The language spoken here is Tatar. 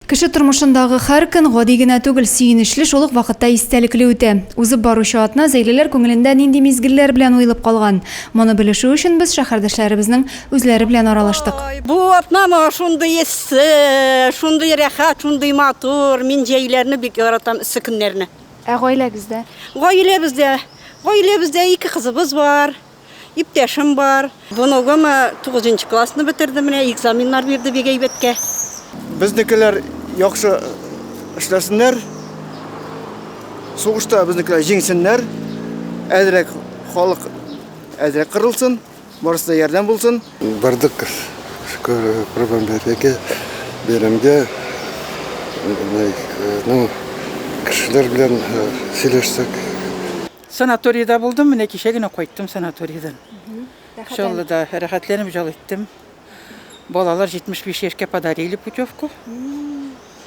Кеше тормышындагы һәр көн гади генә түгел, сөенечле, шул ук вакытта истәлекле үтә. Узып баручы атна зәйлеләр күңелендә нинди мизгелләр белән уелып калган? Моны белешү өчен без шәһәрдәшләребезнең үзләре белән аралаштык. Бу атна моңа шундый эссе, шундый рәхәт, шундый матур. Мин җәйләрне бик яратам, эссе көннәрне. Ә гаиләгездә? Гаиләбездә, гаиләбездә ике кызыбыз бар. Иптәшем бар. Внугым тугызынчы классны бетерде менә, экзаменнар бирде бик әйбәткә. Безнекеләр яхшы эшләсеннәр. Сугышта безнекеләр җиңсеннәр. Әзрәк халык әзрәк кырылсын, барысы да ярдәм булсын. Бардык Корбан бәйрәмгә, бәйрәмгә, ну, кешеләр белән сөйләштек. Санаторийда булдым, менә кичә генә кайттым санаторийдан. Чаллыда рәхәтләнеп ял иттем. Балалар 75 яшькә подарили путевку.